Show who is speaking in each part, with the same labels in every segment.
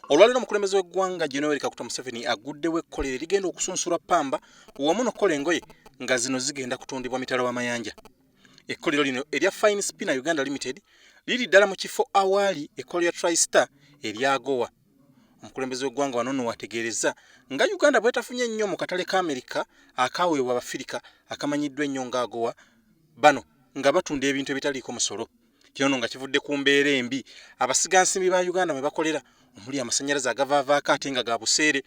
Speaker 1: Olwaleero omukulembeze w'eggwanga Gen Yoweri Kaguta Museveni aguddewo ekkolero erigenda okusunsula ppamba wamu n'okukola engoye nga zino zigenda kutundibwa mitala w'amayanja. Ekkolero lino erya Fine Spinner Uganda Limited liri ddala mu kifo awaali ekkolero lya Tristar erya Goa. Omukulembeze w'eggwanga wano nno wategeerezza nga Uganda bwetafunye nnyo mu katale ka Amerika akaweebwa Abafirika akamanyiddwa ennyo nga AGOA, bano nga batunda ebintu ebitaliiko musolo. Kino nno nga kivudde ku mbeera embi abasigansimbi ba Uganda mwe bakolera omuli amasannyalaze agavaavaako ate nga ga buseere,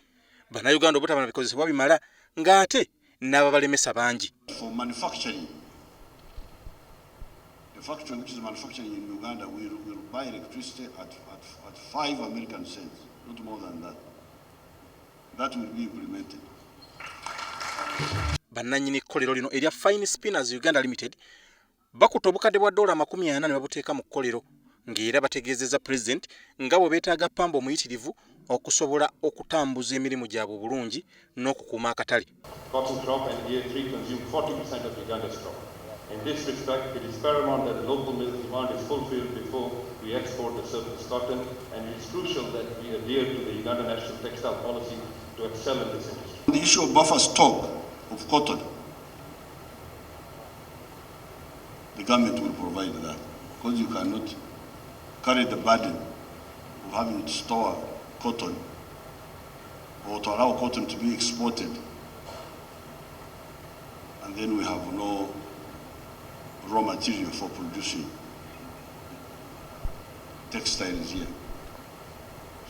Speaker 1: Bannayuganda obutaba na bikozesebwa bimala ng'ate n'ababalemesa bangi.
Speaker 2: For manufacturing, the factory which is manufacturing in Uganda will buy electricity at 5 American cents, not more than that. That will be implemented.
Speaker 1: Bannannyini kkolero lino erya Fine Spinners Uganda Limited bakutte obukadde bwa ddoola 40 ne babuteeka mu kkolero, ng'era bategeezezza Pulezidenti nga bwe beetaaga ppamba omuyitirivu okusobola okutambuza emirimu gyabwe obulungi n'okukuuma akatale.
Speaker 3: Cotton crop and year 3 consume 40% of Uganda's crop. In this respect, it is paramount that local milk demand is fulfilled before we export the surplus cotton, and it is crucial that we adhere to the Uganda National Textile Policy to excel in this industry.
Speaker 2: The issue of buffer stock of cotton, the government will provide that, because you cannot carry the burden of having to store cotton or to allow cotton to be exported, and then we have no raw material for producing textiles here.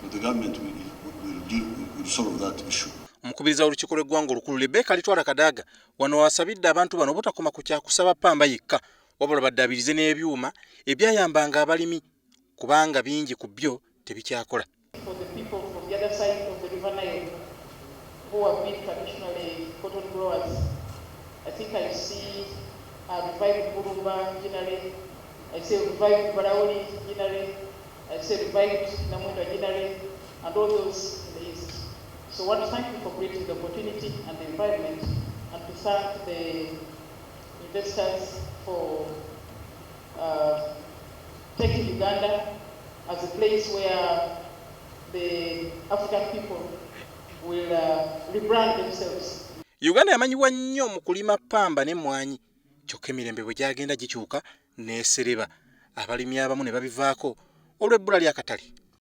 Speaker 2: So the government will solve that issue.
Speaker 1: Omukubiriza w'olukiiko lw'eggwanga olukulu Rebecca Alitwala Kadaga wano wasabidde abantu bano obutakoma ku kyakusaba ppamba yekka, wabula baddaabirize n'ebyuma ebyayambanga abalimi kubanga bingi ku byo tebikyakola.
Speaker 4: For the people from the other side of the River Nile who have been traditionally cotton growers, I think I see a revived Burumba ginnery, I see a revived Baraoli ginnery, I see a revived Namwendwa ginnery, and all those in the east. So I want to thank you for creating the opportunity and the environment, and to thank the investors for taking Uganda as a place where the African people will rebrand themselves.
Speaker 1: Uganda yamanyibwa nnyo mu kulima ppamba n'emmwanyi, kyokka emirembe bwe gyagenda gikyuka n'esereba, abalimi abamu ne babivaako olw'ebbula ly'akatale.